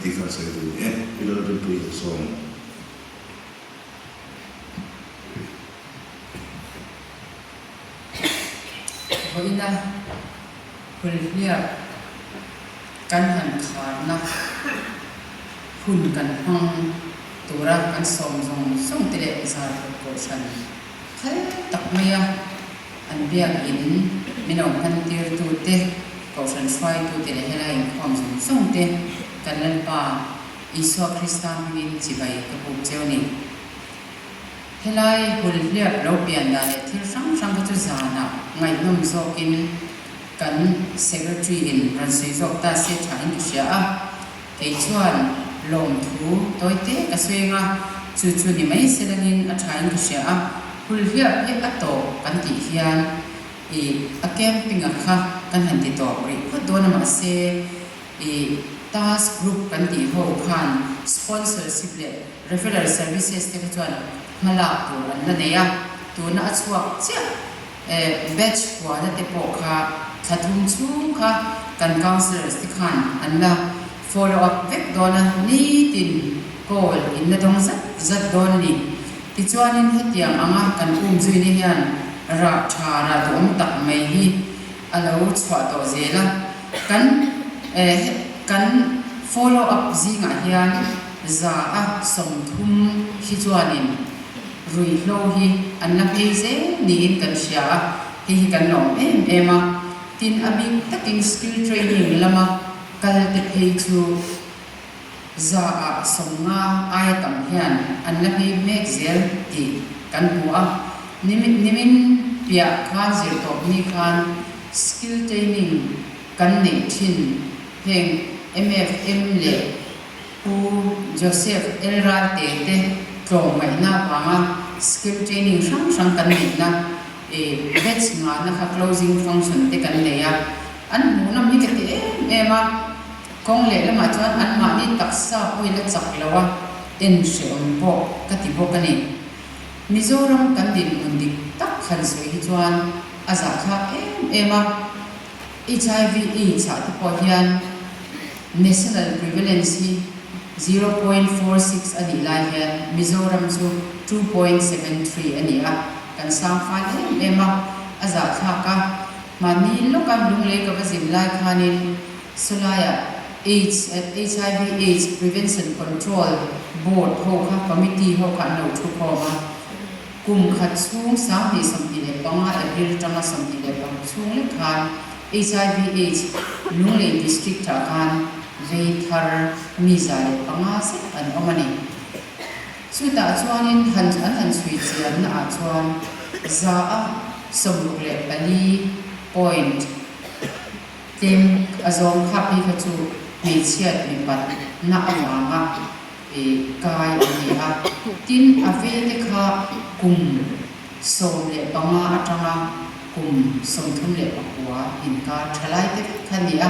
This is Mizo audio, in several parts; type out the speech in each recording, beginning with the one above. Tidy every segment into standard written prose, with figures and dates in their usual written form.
tih khan sawi duh e. Pi Lalrinpuii ka sawm. Vawiina Hulhliap kan han kharna hun kan hmang tura kan sawm zawng zawng te leh Zarkawt Kohhran phal tak maia an biakin min lo hmantirtu te, Kohhran hruaitute leh helai inkhawm zawng zawng te kan Lalpa Isua Krista hmingin chibai ka buk cheu a ni. Helai hulhliap lo pian dan leh thil hrang hrang kha chu zanah ngaihnawm zawkin kan Secretary in rawn sawi zawk ta se thain ka hria a, kei chuan lawmthu tawi te ka sawi anga chu chu ni mai se langin a thain ka hria a, hulhliap hi a tawp kan tih hian i a camping a kha kan han ti tawp rih phawt dawn a mahse i task group kan tih ho khan sponsorship leh Referral Services te kha chuan hma lak tur an la nei a, tuna a chhuak chiah batch puana te pawh kha thla thum chhung kha kan councillors te khan an la follow up vek dawn a, nitin call in la dawng zat zat dawn a ni. Tichuanin hetiang anga kan um zuina hian rah tha rah duhawm tak mai hi a lo chhuah tawh zel a, kan kan follow up zingah hian 130 hi chuanin ruihhlo hi an la phei zel niin kan hria a, hei hi kan lawm em em a. Tin, a bik takin skill training lama kal te phei chu 150 aia tam hian an la phei mek zel tih kan hmu a. Nimin piah khan zirtawpni khan skill training kan neih thin heng MFM leh Pu Joseph L. Ralte te tlawmngaihna avanga skill training hrang hrang kan neihna i batch ngahna kha closing function te kan nei a, an hmuhnawm hi ka ti em em a, kawng lehlamah chuan anmahni taksa pawhin a chak lo a, en hrehawm pawh ka ti bawk a ni. Mizoram kan dinhmun dik tak han sawi hi chuan a zahthlak em em a. Hiv AIDS ah te pawh hian National Prevalence hi 0.46 a nih lai hian Mizoram chu 2.73 a ni a, kan sang fal em em a, a zahthlak a. Mahni lawka lunglei ka va zin lai khanin sawlaiah AIDS hiv AIDS Prevention Control Board ho kha committee ho kha an lo thu khawm a. Kum khat chhung 2025 April atanga 26 chhung lek khan hiv AIDS Lunglei District ah khan vei thar mi 105 zet an awm a ni. Chutah chuanin han an han chhui chianna ah chuan 64 point tlem a zawng kha phei kha chu hmeichhiat mipat na avanga I kai a ni a, tin a velte kha kum 15 atanga kum 39 inkar thalai te vek kha ni a,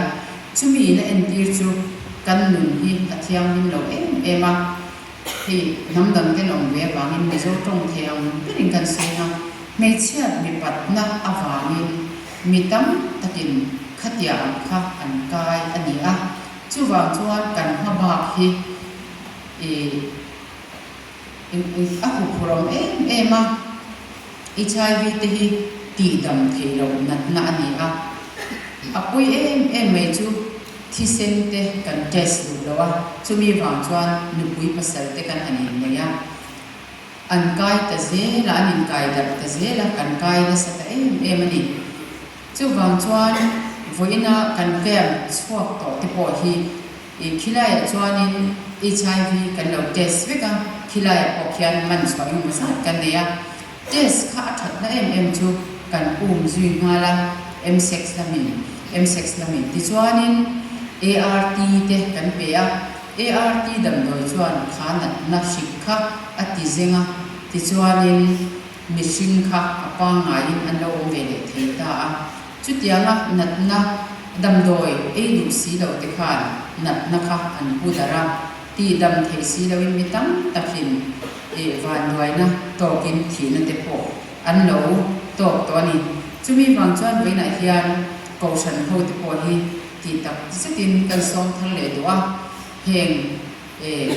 chumi in a entir chu kan nun hi a thianghlim lo em em a, hei hnam dang ten awm ve avangin Mizo tawng thei ang berin kan sawi a, hmeichhiat mipatna avangin mi tam takin khatia ang kha an kai a ni a. Chuvang chuan kan hma bak hi i a huphurhawm em em a, hiv te hi tihdam theih loh natna a ni a, a pui em em mai chu thisen te kan test duh lo a, chumi vang chuan nupui pasal te kan han innei a, an kai ta zel a, an inkai darh ta zel a, kan kai nasa ta em em a ni. Chuvang chuan vawiina kan camp chhuak tawh te pawh hi i khilaiah chuanin hiv kan lo test vek a, khilaiah pawh khian man chhuah engemaw zat kan nei a, test kha a thatna em em chu kan um zui nghal a, msex lamin msex lamin tichuanin ART te kan pe a, ART damdawi chuan kha natna hrik kha a ti zeng a, tichuanin. Mihring kha a pangngaiin an lo awm ve leh thei ta a, chutianga natna damdawi ei duh si lo te khan natna kha an pu darh a, tih dam theih si loin mi tam takin ih vanduaina tawkin thihna te pawh an lo tawk tawh a ni. Chumi vang chuan vawiinah hian Kohhran ho te pawh hi tih tak zetin kan sawm thar leh duh a. Heng eh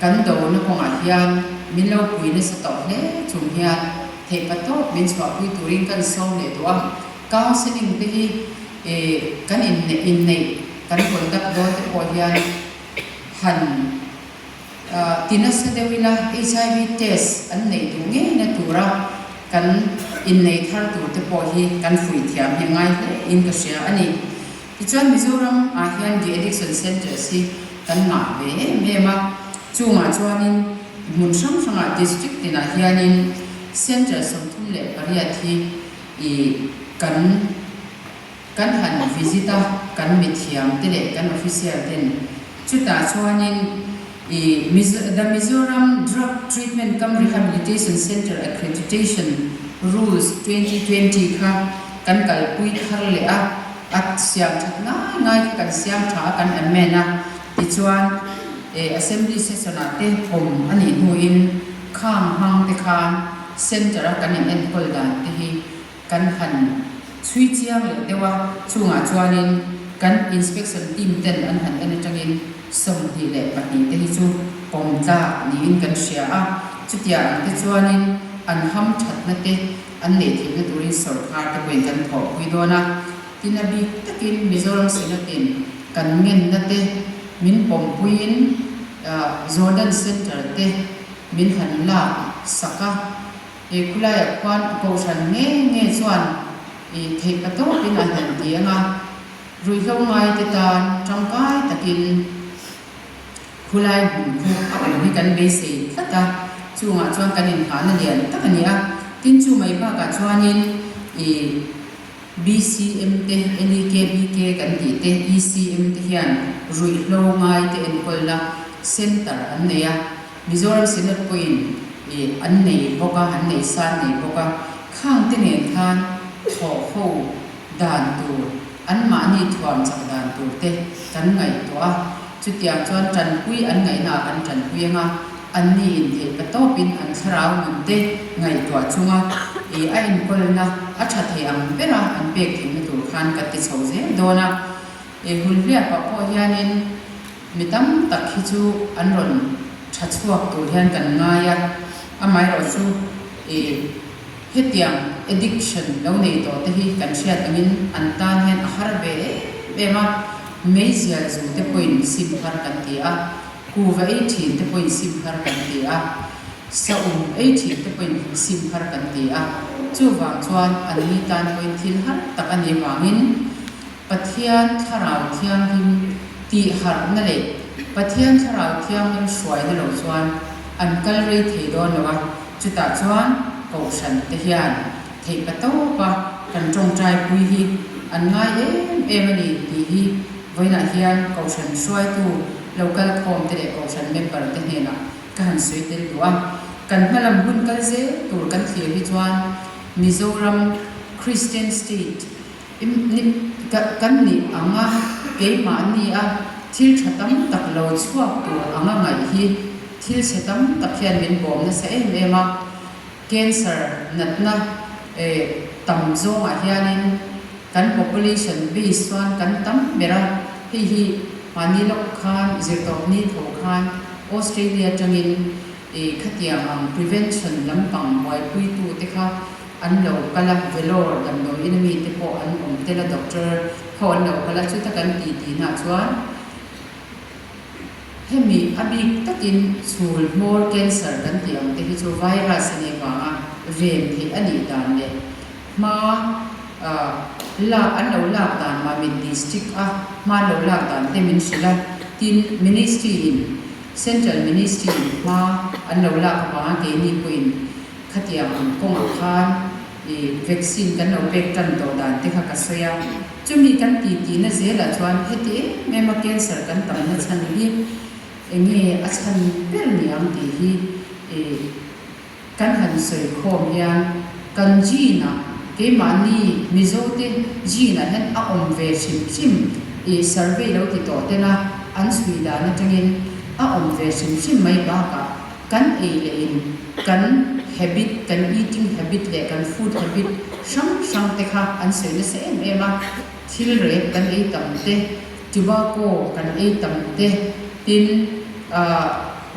kan dona kawngah hian min lo pui nasa tawh hle chung hian theihpatawp min chhuahpui turin kan sawm leh duh a. Counselling te hi eh kan inneih kan conduct dawn te pawh hian han ti nasa deuh ila HIV test an neih duh ngei na tura kan innei thar tur te pawh hi kan fuih thiam hi a ngai hle in ka hria a ni. Tichuan Mizoram ah hian de addiction centres hi kan ngah ve em em a, chungah chuanin hmun hrang hrangah district tinah hianin centre 38 hi i kan kan han visit a, kan mithiam te leh kan official ten chutah chuanin i The Mizoram Drug Treatment cum Rehabilitation Centre Accreditation Rules 2020 kha kan kalpui thar leh a, a siam that ngai ngai kha kan siam tha a, kan amend a, tichuan Assembly session ah te pawm a nih hnuin khang hmang te khan Centre a kan in enkawl dan te hi kan han chhui chiang leh deuh a, chungah chuanin kan inspection team ten an han en atangin 22 te hi chu pawm tlak niin kan hria a, chutiang ang te chuanin an ham thatna te an neih theihna turin sawrkar te pawhin kan thawhpui dawn a, tin a bik takin Mizoram Synod in kan ngenna te min pawmpuiin Jordan Centre te min han lak sak a. He khulaiah khuan a kohhran nge nge chuan i theih pa tawpin a han ti ang a, ruihhlo ngaite tan tangkai takin khulai hmun khu a awm hi kan beisei tlat a, chungah chuan kan inhahna lian tak a ni a. Tin, chu mai bakah chuanin i BCM te, LEKBK kan tih te, ECM te hian ruihhlo ngaite enkawlna centre an nei a. Mizoram Synod pawhin ih an nei bawk a, an nei san nei bawk a, khang te nen khan thawh ho dan tur, anmahni thuam chak dan tur te kan ngaihtuah a, chutiang chuan tanpui an ngaihnaah kan tanpui ang a, anni intheih pa tawpin an thlarau nun te ngaihtuah chunga ih a enkawlna a tha thei ang bera an pek theihna tur khan ka ti chho zel dawn a, ih Hulhliapa pawh hianin Mi tam tak hi chu an rawn tha chhuak tur hian kan ngai a, amaherawh chu i hetiang addiction lo nei tawh te hi kan hriat angin an tan hian a har ve em em a, meizial zu te pawhin sim har kan ti a, kuva ei thin te pawhin sim har kan ti a, saum ei thin te pawhin sim har kan ti a, chuvang chuan an ni tan pawhin thil har tak a nih vangin Pathian Thlarau Thianghlim tih harhna leh Pathian Thlarau Thianghlim hruaina lo chuan an kal rei thei dawn lo a, chutah chuan Kohhran te hian theihpa tawpa kan tawngtai pui hi an ngai em em a ni tih hi vawiinah hian Kohhran hruaitu lo kal khawm te leh Kohhran member te hnenah ka han sawi tel duh a. Kan hmalam hun kal zel tur kan thlir hi chuan Mizoram Christian State Kan nih ang a, keimahni a thil tha tam tak lo chhuak tur ang a ngaih hi thil chhe tam tak hian min bawm nasa em em a. Cancer natna tam zawngah hianin kan population base chuan kan tam ber a, hei hi mahni lawk khan zirtawpni tho khan Australia atangin khatiang ang prevention lampang buaipuitute kha An lo kal a, Vellore damdawi in ami te pawh an awm tel a, doctor ho an lo kal a, chuta kan ti tihna chuan hemi a bik takin chhul hmawr cancer kan tih ang te hi chu virus a nih vanga ven theih a nih dan leh hma lak an lo lak dan Mamit district a hma an lo lak dan te min hrilh a, tin ministry in central ministry in hma an lo lak avanga keini pawhin Khatiang ang kawngah khan i vaccine kan lo pek tan tawh dan te kha ka sawi a, chumi kan ti tihna zelah chuan heti em em a cancer kan tamna chhan hi enge a chhan ber ni ang tih hi i kan han sawi khawm hian kan gene ah keimahni Mizo te gene ah hian a awm ve hrim hrim i survey lo ti tawh tena an chhui dan atangin a awm ve hrim hrim mai bakah Kan ei leh in kan habit, kan eating habit leh kan food habit hrang hrang te kha an sawi nasa em em a, thil rep kan ei tam te, Tobacco kan ei tam te, tin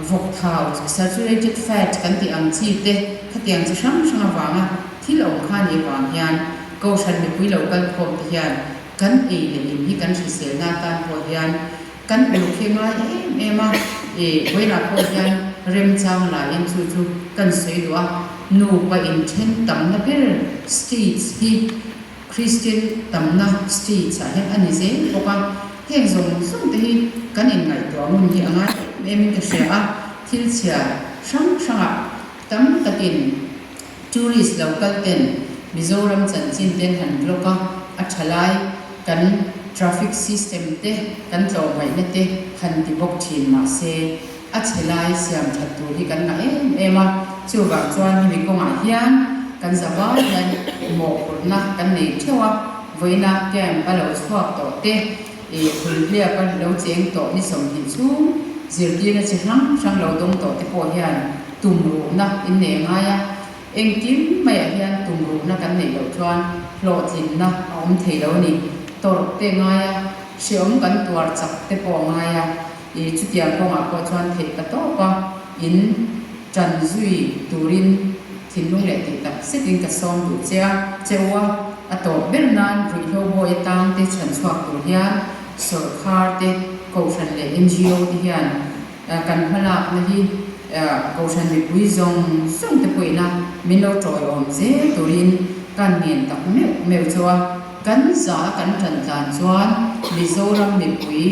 vawk thau, saturated fat kan tih ang chi te, khatiang chi hrang hrang avanga thil awm kha nih avang hian Kohhran mipui lo kal khawm te hian kan ei leh in hi kan hriselna atan pawh hian kan uluk hi ngai em em a, i vawilah pawh hian remchang laiin chu chu kan sawi duh a, nupa inthen tamna ber states hi Kristian tamna states ah hian a ni zel bawk a, heng zawng zawng te hi kan inngaihtuah ngun hi a ngai em em in ka hria a, thil chhia hrang hrangah tam takin tourist lo kal ten Mizoram chanchin ten han vlog a, a tha lai kan traffic system te kan tlawmngaihna te han ti bawk thin mahse a chhe lai siam that tur hi kan ngah em em a, chuvang chuan hemi kawngah hian kan za vai hian mawhphurhna kan nei theuh a, vawiina camp a lo chhuak tawh te ih Phulhliap a lo cheng tawh ni 20 chhung zirtirna chi hrang hrang lo dawng tawh te pawh hian tumruhna in nei a ngai a, engkim maiah hian tumruhna kan neih loh chuan hlawhtlinna a awm thei lo a ni, tawrh te ngai a, hreawm kan tuar chak te pawh a ngai a. I chutiang kawngah pawh chuan theih ta tawp a, in ṭan zui turin thinlung leh tih tak zetin ka sawm duh che a, cheu a, a tawp ber nan ruihhlo bawi atang te chhan chhuak tur hian sawrkhar te, Kohhran leh NGO te hian kan hmalakna hi Kohhran mipui zawng zawng te pawhin a min lo tawiawm zel turin kan ngen tak meuh meuh chu a. Kan za kan ṭan tlan chuan Mizoram mipui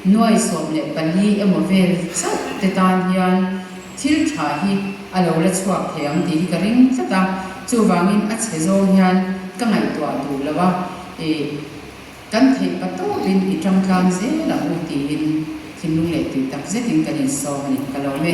nuai 14 emaw vel chauh te tan hian thil ṭha hi a lo la chhuak thei ang tih hi ka ring tlat a, chuvangin a chhe zawng hian ka ngaihtuah duh lo a, ih kan theih pa tawpin i ṭang tlang zel ang u tiin thinlung leh tui tak zetin kan insawm a ni, ka lawm e.